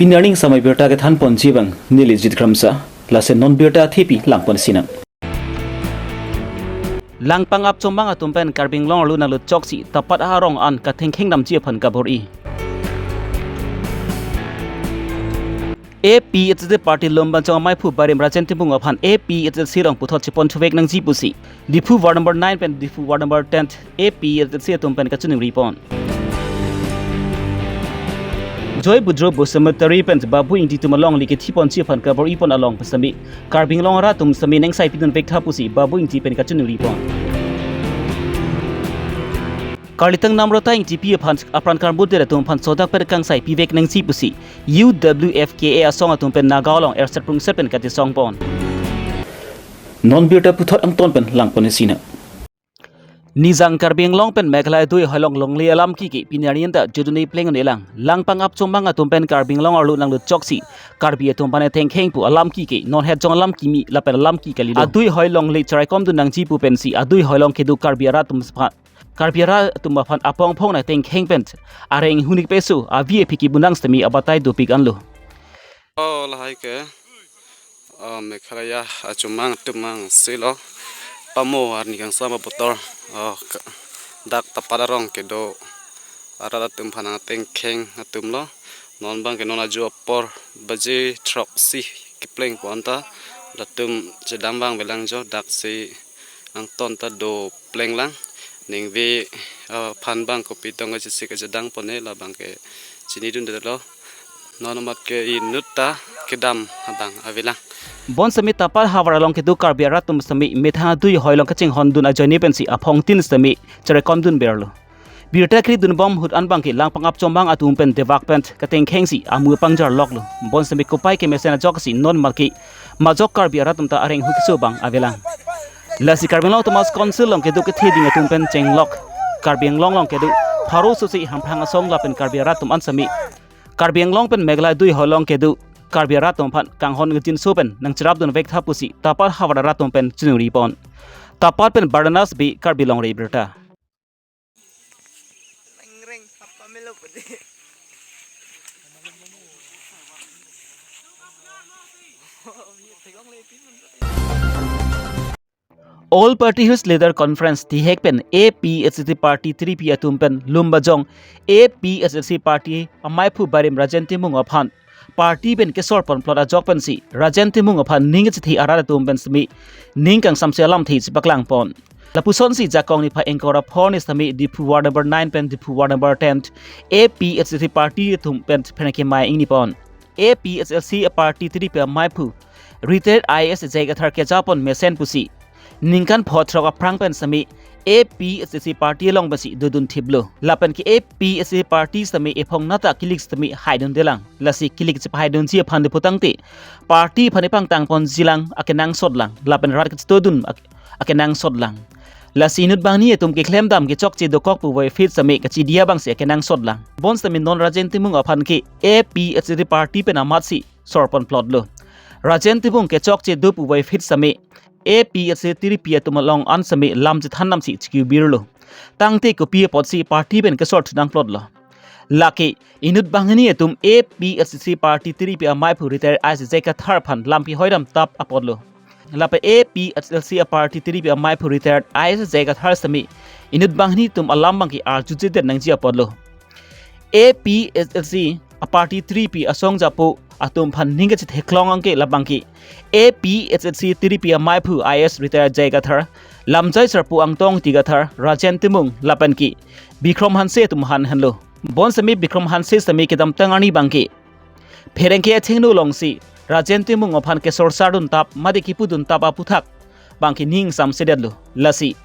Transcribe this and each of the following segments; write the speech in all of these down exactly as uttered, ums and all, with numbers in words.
Pini arni samai birta kethanponji abang neli Jit Kramsa, laso non birta thepi langpon sinang. Langpang apchomang atum pen Karbi Anglong arlo nanglut choksi tapat arong an kathengkheng damji aphan kabor-i. A P H L C party Lumbajong amaiphu barim Rajen Timung aphan A P H L C along puthot chepon thuvek nangji pusi Diphu ward number nine pen Diphu ward number ten A P H L C atum pen kachiningri pon. Joy Budro Bush Cemetery pen Babu Ingti atum alongle kethipon chi aphan kabor-i pon along pen sitame Karbi Anglong arat atum sitame nengsai pidun vek tha pusi Babu Ingti pen kachiningri pon. Karlitang Namrata Ingtipi aphan apran karmut det atum aphan sodak pen kangsai pivek nangji pusi U W F K A asong atum pen Nagaon along erset prungset pen kachesong pon. Non birta puthot angton pen langpon sinang. Nijang Karbi Anglong pen Meghalaya adui hoilong longle alam kiki pini arni anta judune pleng nelang. Langpang apchomang atum pen Karbi Anglong arlo nanglut choksi Karbi atum aphan thengkheng pu alam kiki non het jong alam kimi lapen alam ki kali do. Adui hoilongle cheraikom dun nangji pu pensi adui hoilong kedo Karbi arat atum aphan, Karbi arat atum aphan apong phong nangthengkheng pen areng hunik peso avi aphi kibunang sitame abatai dopik anlo. Oh, lahai ke, oh, Meghalaya achomang atum mang silo, pamo arni kangsam abotor, oh, ke-, dak tapat arong kedo arat atum aphan nangthengkheng atum lo. Non abang ke non ajo apor baje throksi kepleng pon ta latum chedam abang avelang jo, daksi angton ta do plenglang. Ningve, eh, aphan abang kopi tong kachesik kachedang pon-e labang ke chinidun detlo. Non amat ke inut ta kedam abang avelang. Bonsitame tapat havar along kedo Karbi arat atum sitame methang adui hoilong kachinghon dun ajoine pensi aphongtin sitame cheraikom dun berlo. Birta kri dunbom ahut an abang ke langpang apchomang atum pen devak pen kathengkhengsi amu pangjar loklo. Bonsitame kopai kemesen ajoksi non amat ke majok Karbi arat atum ta areng hu keso abang avelang. Lasi Karbi Anglong Autonomous Council along kedo ketheding atum pen chenglok Karbi Anglong along kedo pharo sosi hamphang asong lapen Karbi arat atum an sitame Karbi Anglong pen Meghalaya adui hoilong kedo Karbi arat atum aphan kanghon ngejinso pen nangcherap dun vek tha pusi tapat havar arat atum pen chiningri pon. Tapat pen Bardanas Bey, Karbi Longri Abirta. All Party Hills Leader Conference tihek pen A P H L C party tripi atum pen Lumbajong A P H L C party amaiphu barim Rajen Timung aphan party pen kesor ponplot ajok pensi Rajen Timung aphan ning chethe arat atum pen sitame ning kangsamse alamthe chepaklang pon. Lapusonsi Jakong niphai ingkoi ra pho arni sitame Diphu ward number nine pen Diphu ward number ten A P H L C party atum pen pherangke mai ingni pon. A P H L C party tripi amaiphu retired I A S J Kathar kejapon mesen pusi ningkan pho throk aphrang pen sitame A P H L C party along pensi dodun thiplo. Lapen ke A P H L C party sitame ephong nata kilik sitame haidun detlang. Lasi kilik chepahaidunji aphan de putangte party aphan epangtang ponji lang, akenangsot lang. Lapen rat kachetodun ak-, akenangsot lang. Lasi inut banghini atum keklem dam kechokche dokok puvoiphit sitame kachidi abangsi akenangsot lang. Bonsitame non Rajen Timung aphan ke A P H L C party pen amatsi sor ponplotlo. Rajen Timung kechokche do puvoiphit sitame A P H L C tripi atum along an sitame lam chethan damsi chikiu birlo. Tangte kopi apotsi party pen kesor thu nangplotlo. Lake inut banghini atum A P H L C party tripi amaiphu retired I A S J Kathar aphan lampi hoidam tap apotlo. Lapen A P H L C party tripi amaiphu retired I A S J Kathar sitame inut banghini atum alam abangke arjujedet nangji apotlo. A P H L C party tripi asong japo atum aphan ning kachetheklong abangke labangke A P H L C tripi amaiphu I A S retired J Kathar, lamjai sarpo Angtong Ingti Kathar, Rajen Timung lapen ke Bikrom Hanse atum aphan henlo. Bonsitame Bikrom Hanse sitame kedamtang arni abangke pherangke athengno alongsi Rajen Timung aphan kesor sardun tap mate kipudun tap aputhak abangke ning samsedetlo. Lasi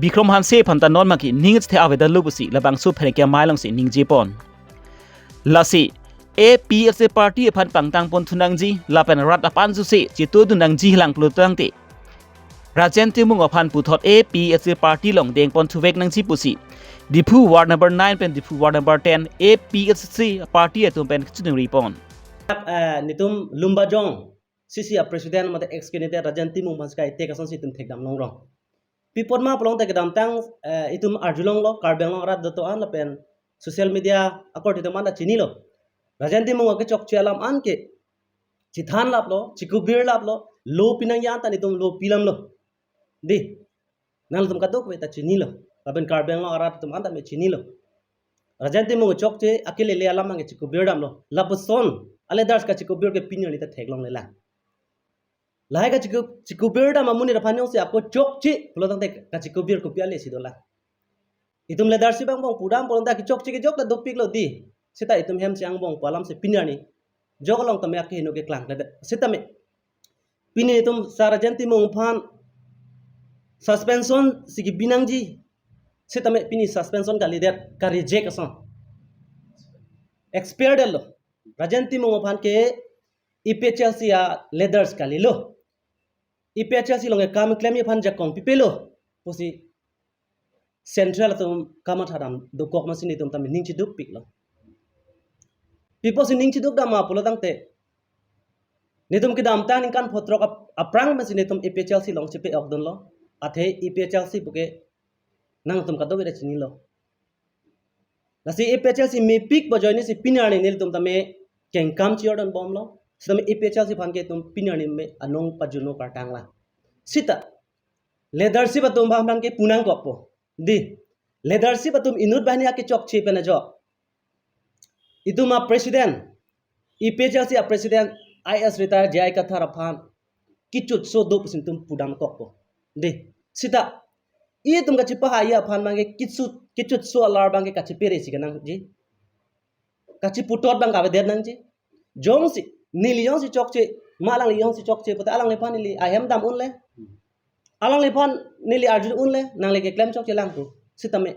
Bikrom Hanse aphan ta non abangke ning chethe avedetlo pusi labangso pherangke amei alongsi ningje pon. Lasi A P H L C party aphan pangtang pon thu nangji lapen rat aphan suse chetodun nangji lang pulo tangte Rajen Timung aphan puthot A P H L C party along deng pon thuvek nangji pusi Diphu ward number nine pen Diphu ward number ten A P H L C party atum pen kachiningri pon. Eh, netum Lumbajong C C a president mate ex candidate Rajen Timung aphan skai te kasonsi itum thekdam longrong. Pi apot ma pulote kedamtang, eh, itum arjulonglo, Karbi Anglong arat dodo-an lapen social media akorte itum anta chinilo. Rajen Timung akechokche alam anke chethan laplo, chikubir laplo, lo pinangji anta netum lo pilamlo. Dei, nangtum kadokave ta chinilo. Lapen Karbi Anglong arat atum anta me chinilo. Rajen Timung chokche akelele alam anke chikubir damlo. Lapuson a leaders kachikubir ke pini arni ta theklonglelang. Lahai kachiku-, chikubir dam amonit aphan jongsi ako chokche pulo tangte kachikubir kopi ale si dolang. Itum leadership angbong pudam pulo tangte kechokche kejok ta dopiklo dei. Seta itum hem si angbong pu alam si pini arni jok along tame akeheno keklangkledet. Sitame pini itum Sir Rajen Timung aphan suspension si kebi nangji. Sitame pini suspension kalidet, ka-reject ason. Expire detlo. Rajen Timung aphan ke A P H L C a leaders kalilo. A P H L C along ke kam klemji aphan jakong pipelo pusi central atum kamatha dam dokok amatsi netum tame ning chidukpiklo. Pi apotsi ning chiduk dam ma pulo tangte, netum kedamtang ningkan phongo throk ap-, aphrang amatsi netum A P H L C along chepe-okdunlo. Athe A P H L C puke nangtum kadokave ta chinilo. Lasi A P H L C mepik pu ajoine si pini arni nelitum tame kengkam chejordun bomlo. Sitame A P H L C aphan ke itum pini arni me anong pajuno kartanglang. Seta leadership atum aphan ke pu nangkokpo. Dei, leadership atum inut banghini akechokche pen ajok. Itum a-president, A P H L C a-president, I A S retired J I Kathar aphan kechutso do pusi netum pudam kokpo. Dei, seta itum kachipahai aphan abangke kechut, kechutso alar abangke kachipere si kenangji. Kachiputot abang kavedet nangji. Jongsi, neli jongsi chokche, ma alangli jongsi chokche pulote alangliphan neli ahem dam unle. Alangliphan neli arju unle, nangli keklem chokchelang pu. Sitame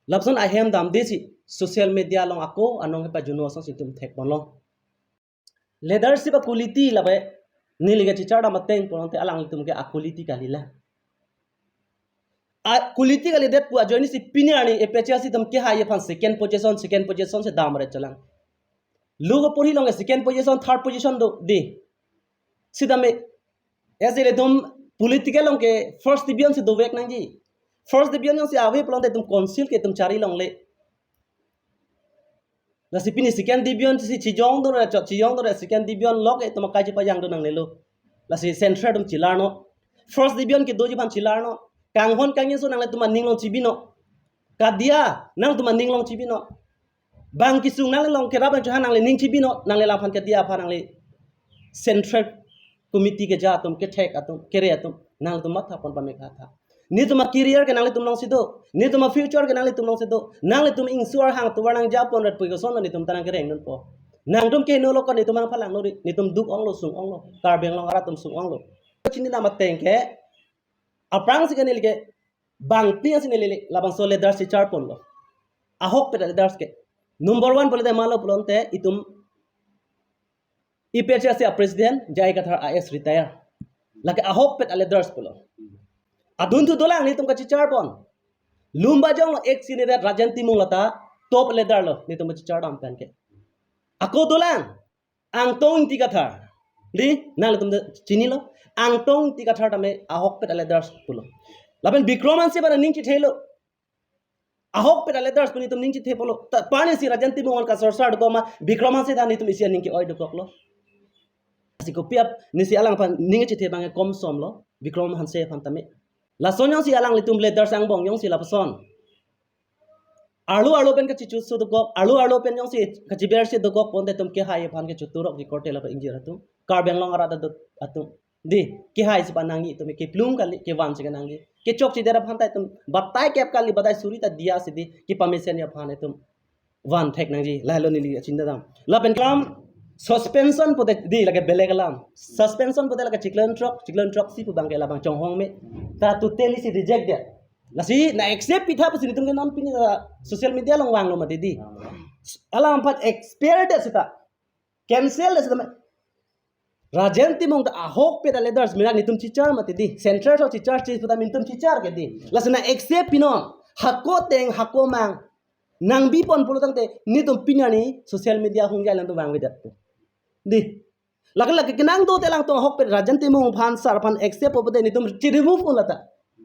lapuson ahem damde si social media along ako anong kepajuno asonsi itum thekponlong. Leadership a-quality lapen neli kachechar dam ateng pulote alanglitum ke a-quality kalilang. A-quality kalidet pu ajoine si pini arni A P H L C atum kehai aphan second position, second position si damre chelang. Lo keporhi along ke second position, third position do dei. Sitame S L A atum political along ke first division si dovek nangji. First division jongsi ave pulote itum council ke itum chari longle. Lasi pini second division si chejongdunre chot, chejongdunre second division lok itum akai chepajangdun nanglelo. Lasi central atum chelarnon. First division kedoji aphan chelarnon. Kanghon kangni aso nanglitum aning along chebinon. Kadia nangtum aning along chebinon. Bang kesung nangli along kerap nangchohang nangli ning chebinon, nangli laphan kadia aphan nangli central committee keja atum, kethek atum, kere atum, nangtum matha ponpame katha. Netum a-career ke nanglitum alongsi do, netum a-future ke nanglitum alongsi do, nanglitum ingsuar hang tovar nangjapon rat pu koson netum ta nangkerengdunpo. Nangtum keheno lo ko netum nangphalang nori, netum duk onglo, sung onglo, Karbi Anglong arat atum sung onglo. Chini dam ateng ke, aphrangsi ke neli ke, bangphi asi neli labangso leaders chechar ponlo. Ahokpet a-leaders ke. Number one pulote malo pulote itum A P H L C a-president, J I Kathar I A S retire. Lake ahokpet a-leaders pulo. Adunthu dolang netum kachechar pon. Lumba jong lo ek sini ret Rajen Timung lata top leader lo netum kachechar dam pen ke. Ako dolang Angtong Ingti Kathar. Dei, nanglitum ta chinilo. Angtong Ingti Kathar tame ahokpet a-leaders pulo. Lapen Bikram Hanse aphan ning chethelo. Ahokpet a-leaders pu netum ning chethepolo. Ta pani si Rajen Timung an kasorsar dokok ma Bikram Hanse ta netum isi aning ke-oi dokoklo. Si kopi apotsi alangphan ning chethe abang kom somlo. Bikram Hanse aphan tame. Lason jongsi alanglitum leaders angbong jongsi lapuson. Arlo arlo pen kachechutso dokok, arlo arlo pen jongsi kachibersi dokok ponte itum kehai aphan ke choturok di korte lapen ingjir atum. Karbi Anglong arat atum. Dei, kehai si panangji itum keplung kali, kevan si kenangji. Kechokchedet aphan ta itum batai kep kali, batai suri ta diya si dei, kepamesen aphan itum van thek nangji, lahelo neli achinta dam. Lapen kelam suspension pulote dei lake belek alam. Suspension pulote lake chiklo throk, chiklo throksi pu abangke labang chonghong me. Ta totally si reject dia. Lasi na accept pitha pusi netum ke non pini ta social media along vanglo mati dei. Alangphan expire det seta. Cancel det seta. Rajen Timung ta ahokpet a-leaders mirak netum chechar mati dei. Central so chechar chi puta netum chechar ke dei. Lasi na accept pinon. Hako ateng, hako amang nangbi pon pulo tangte netum pini arni social media hungjai alangtum vangvedet pu. Dei. Lake lake kenang dote alangtum ahokpet Rajen Timung aphan sar aphan accept po pulote netum chi-remove un lata.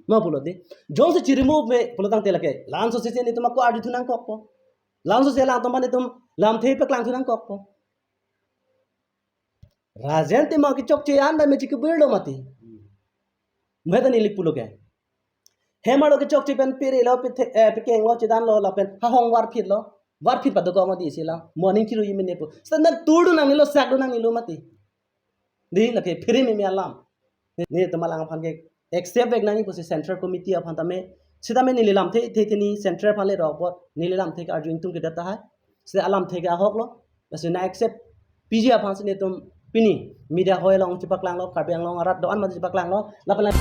Ma pulo dei. Jongsi chi-remove me pulo tangte lake la-an so sese netum ako arjuthu nangkokpo. Labangso si alangtum aphan itum lamthe paklang thu nangkokpo. Rajen Timung kechokche an ta me chikibir lo mati. Meta neli pulo ke. Hem arlo kechokche pen piri lo, pithe-, eh, pikeng lo, chedan lo, lapen hahong varphit lo. Varphit padokok mati isi la. Mo aning chiru yimine po. Seta nangturdun nangnelo, sakdun nangnelo mati. Dei, lake phere meme alam. Nelitum alang aphan ke accept vek nangji pusi Central Committee aphan tame. Sitame neli lamthe, the the ni Central aphan le rok bot. Neli lamthe ke arju ingtung kedat tahai. Seta alamthe ke ahok lo. Lasi nang accept piji aphan si nelitum pini media hoi along chepaklang lo, Karbi Anglong arat do-an mati chepaklang lo. Lapen la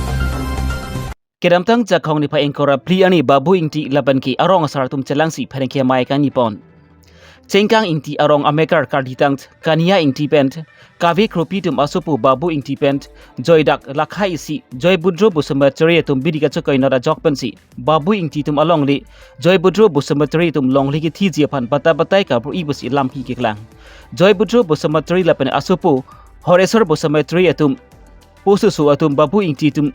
Kedamtang Jakhong niphai ingkoi ra phli arni Babu Ingti lapen ke arong asar atum chelangsi pherangke amei kangni pon. Chengkang Ingti arong amekar karditang Kania Ingti pen kave kropi atum asopo Babu Ingti pen joidak lakha isi Joy Budro Basumatary atum bidi kachokoi nat ajok pensi Babu Ingti atum alongle Joy Budro Basumatary atum longle kethiji aphan batai batai kabur-i pusi lam keklang. Joy Budro Basumatary lapen asopo Horesor Basumatary atum posusu atum Babu Ingti atum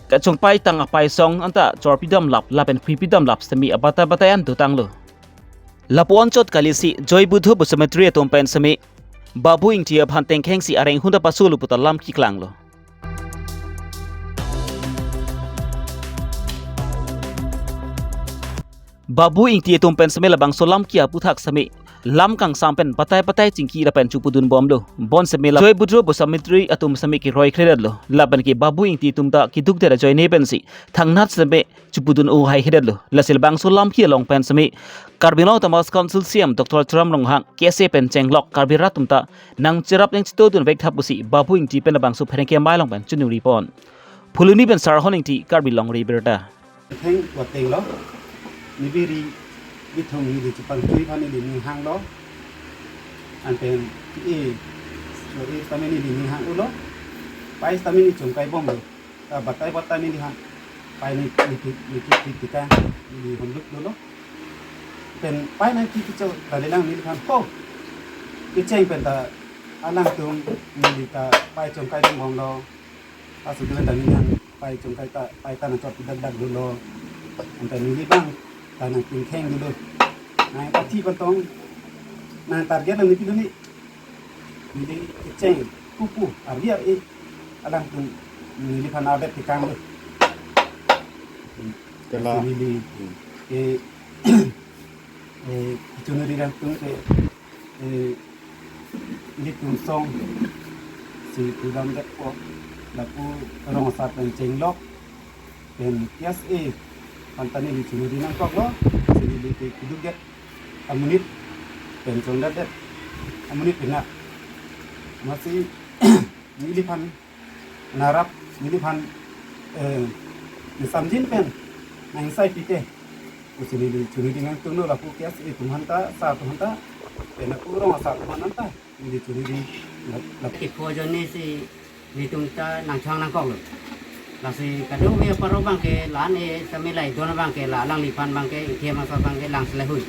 kachongpai tang apaisong anta chorpidam lap lapen phipidam lap sitame abatai batai an dotanglo. Lapu-an chot kalisi Joy Budro Basumatary atum pen sitame Babu Ingti aphan tengkhengsi areng hunda pasolo puta lam keklanglo. Babu Ingti atum pen sitame labangso lam ke aputhak sitame lam kangsam pen batai batai chingki lapen chupudun bomlo. Bon sitame la Joy Budro Basumatary atum sitame keroi kledetlo. Lapen ke Babu Ingti atum ta keduk dera ajoine pensi thangnat sitame chupudun ohai hedetlo. Lasi labangso lam ke along pen sitame Karbi Anglong Autonomous Council C E M Doctor Tuliram Ronghang K S A pen chenglok Karbi rat atum ta nangcherap nangchitodun vek tha pusi Babu Ingti pen labangso pherangke amei along pen choningri pon. Phuloni pen Sarhon Ingti, Karbi Longri Abirta. Theng wateng lo, nibiri bithong nili chepangthui aphan neli ninghang lo. Anpen e, so e tame neli ninghang ulo. Pai tame neli chongkai bomlo. Ta batai batai neli han. Pai ni ni ni ni ni tika neli honluk dolo. Pen pai nangpi kecho ta lelang neli han ho. Kecheng pen ta alangtum neli ta pai chongkai dong bom lo. Asu dun ta neli han pai chongkai ta, pai ta nangchot dak dak dolo. Anta neli bang ta nangpingkheng dolo. Nangpathi pantong, nang target nang neli duni. Neli kecheng pupu argi ar-e alangtum neliphan arbet tikang lo. Kela. Neli, hmm, ke, eh, chunuri alangtum ke, eh, ilitum song si pudam det po, lapu rong asar pen chenglok pen K S A aphan ta neli chunuri nangkoklo, si neli ke keduk det amonit pen chongdat det amonit pina. Amatsi neliphan narap neliphan, eh, nesamjin pen nangsai pite. Pusi neli chunuri nangtunglo lapu K S A atum aphan ta, asar atum aphan ta, pen lapu rong asar atum aphan ta neli chunuri lap, lap. Kepho ajoine si nelitum ta nangchang nangkoklo. Lasi kadokave apor abang ke la-an e tame la idon abang ke la alangliphan abang ke Ingti ahem asor abang ke lang si lahui.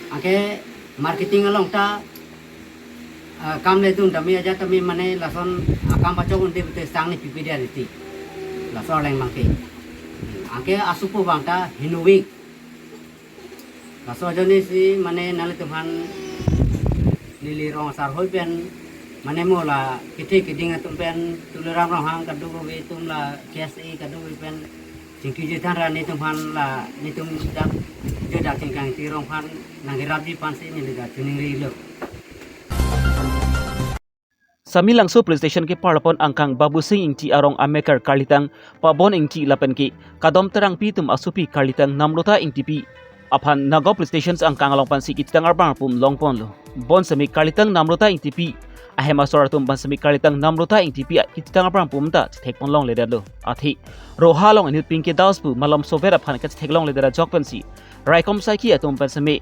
Anke marketing along ta, ah, kam ledun tame ajat tame mane lason akam pachok unde pute sang ni pipi dia riti. Laso arleng abang ke. Anke asopo abang ta hinuvik. Laso ajoine si mane nanglitum aphan neli rong asar hoi pen mane mo la kethe keding atum pen Tuliram Ronghang kadokave atum la K S A kadokave pen chingki jethan ra netum aphan la netum dak je dak Chengkang Ingti arong aphan nangkerapji aphan si neli dak chuningrilo. Samelangso police station kepar lapon angkang Babusing Ingti arong amekar karlitang Pabon Ingti lapen ke Kadom Terangpi atum asopi karlitang Namrata Ingtipi aphan Nagaon police station angkang along pensi kethitang arbang apum longponlo. Bon sitame karlitang Namrata Ingtipi ahem asor atum pen sitame karlitang Namrata Ingtipi kethitang arbang apum ta chethekpon longledetlo. Athe Roha along inut Pinky Das pu malom sover aphan kachethek longledet ajok pensi raikom saiki atum pen sitame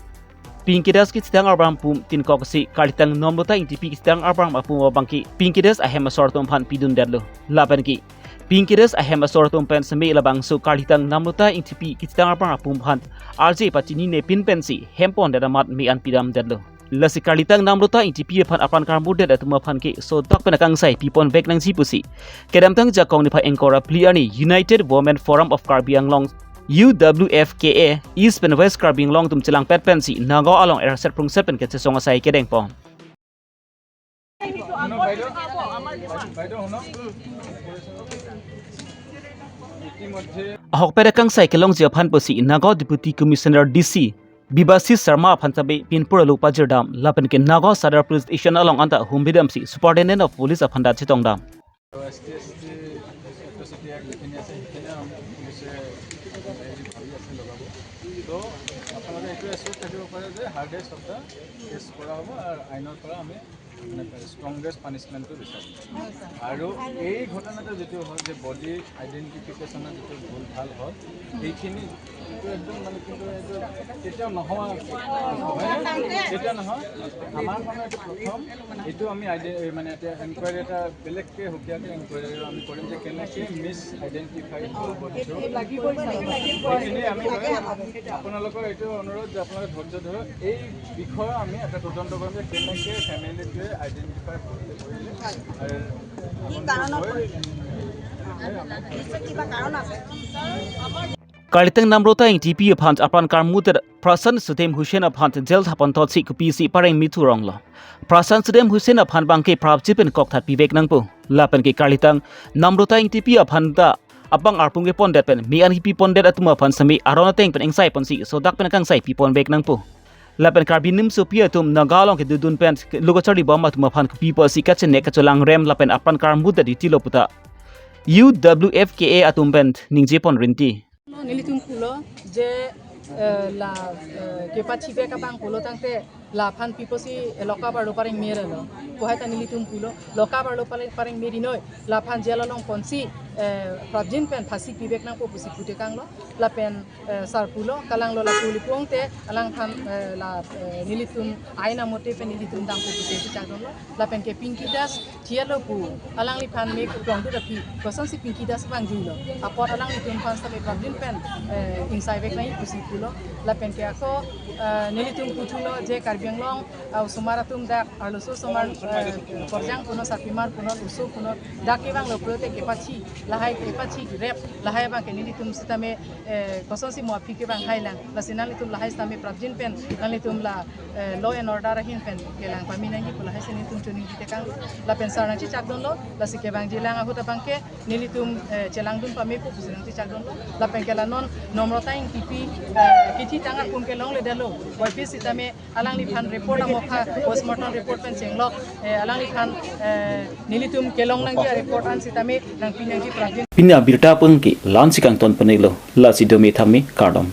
Pinky Das kethitang arbang apum tinkok si karlitang Namrata Ingtipi kethitang arbang apum abang ke Pinky Das ahem asor atum aphan pidundetlo. Lapen ke Pinky Das ahem asor atum pen sitame labangso karlitang Namrata Ingtipi kethitang arbang apum aphan arje pachinine pin pensi hempondet amat me-an pidamdetlo. Lasi karlitang Namrata Ingtipi aphan apran karmurdet atum aphan ke sodak pen akangsai pipon vek nangji pusi kedamtang Jakhong niphai ingkoi ra phli arni United Women Forum of Karbi Anglong U W F K A East pen West Karbi Anglong atum chelangpet pensi Nagaon along eraset prungset pen kachesong asai kedengpon. Ahokpet akangsai kelongji aphan pusi Nagaon Deputy Commissioner D C Bibasi Sharma aphan sitame pinpur alu pajirdam lapen ke Nagaon Sadar Police Station along anta humbi damsi Superintendent of Police aphan ta chetongdam. এছ টি, এছ টি, এট্ৰচিটি এক্ট যিখিনি আছে, সেইখিনি আম-, পুলিচে হেৰি ভাবি আছে লগাব। তো আপোনালোকে এইটো এচিয়ৰ থাকিব পাৰে যে হাৰ্ডেষ্ট অফ দ্য কেছ কৰা হ'ব আৰু আইনৰ পৰা আমি মানে ষ্ট্ৰংগেষ্ট পানিচমেণ্টটো বিচাৰিম। আৰু এই ঘটনাটো যিটো হ'ল যে বডি আইডেণ্টিফিকেশ্যনৰ যিটো ভুল ভাল হ'ল, সেইখিনি এইটো একদম মানে কিন্তু এইটো কেতিয়াও নহয়, কেতিয়াও নহয়। আমাৰ মানে এইটো প্ৰথম, এইটো আমি আইডে-, এই মানে এতিয়া এনকুৱাৰী এটা বেলেগকে সুকীয়াকৈ এনকুৱাৰী আমি কৰিম যে কেনেকৈ মিছ আইডেণ্টিফাই হ'ল বডিটো। সেইখিনি আমি কৰিম। আপোনালোকৰ এইটো অনুৰোধ যে আপোনালোকে ধৈৰ্য ধৰক, এই বিষয়ে আমি এটা তদন্ত কৰিম যে কেনেকৈ ফেমিলিটোৱে আইডেণ্টিফাই কৰিলে। আৰু কি কাৰণত কৰিলে? নিশ্চয় কিবা কাৰণ আছে। Karlitang Namrata Ingtipi aphan apran karmudet Prashant Sudem Hussain aphan jel thapon thotsi kopisi pareng mithu ronglo. Prashant Sudem Hussain aphan abangke prapjin pen kokthat pivek nangpo. Lapen ke karlitang Namrata Ingtipi aphan ta abang arpung kepondet pen mi-an kipipondet atum aphan sitame aron ateng pen ingsai ponsi sodak pen akangsai piponvek nangpo. Lapen Karbi nimsopi atum Nagaon along kedodun pen lo kacharlibom atum aphan kopi pusi kachenek kachelang rem lapen apran karmudet titilo puta U W F K A atum pen ningjepon rinti. Nelitum pulo je, eh, la, eh, kepachivek abang pulo tangte laphan pi pusi, eh, lock up arlo pareng mere lo. Kohai ta nelitum pulo lock up arlo pareng, pareng mere noi, laphan jel along ponsi, eh, prapjin pen phasi pivek nangpo pusi putekanglo. Lapen, eh, sar pulo, kalanglo lapu lipong te, alangphan, eh, la, eh, nelitum ain amote pen nelitum dampo pusi kachakdunlo. Lapen ke Pinky Das, T L O pu, alangliphan me kuplong tu tapi, kosonsi Pinky Das abang juilo. Apot alanglitum aphan sitame prapjin pen, eh, ingsaivek nangji pusi pulo. Lapen ke ako, eh, nelitum puthulo je Karbi Anglong, ah, osomar atum dak, arloso osomar, eh, Korjang punot, Sarpimar punot, oso punot, dak kevanglo pulote kepachi, lahai kepachi rep, lahai abangke nelitum sitame, eh, kosonsi mo aphi kevang hailang, lasi nanglitum lahai sitame prapjin pen, nanglitum la, eh, law and order ahin pen kelang pame nangji pu lahai si nelitum choningri tekang, lapen sar nangchechakdunlo, lasi kevangjilang ahut abangke, nelitum, eh, chelangdun pamepo pusi nangchechakdunlo, lapen ke la non Namrata Ingtipi, eh, kithi tang akun kelongledetlo, Y P sitame, alangliphan report amokha, postmortem report pen chenglok, eh, alangliphan, eh, nelitum kelong nangji a-report an sitame nangpi nangji prapjin. Pini abirta abangke la-ansi kangton ponelo, lasi dome thame kardom.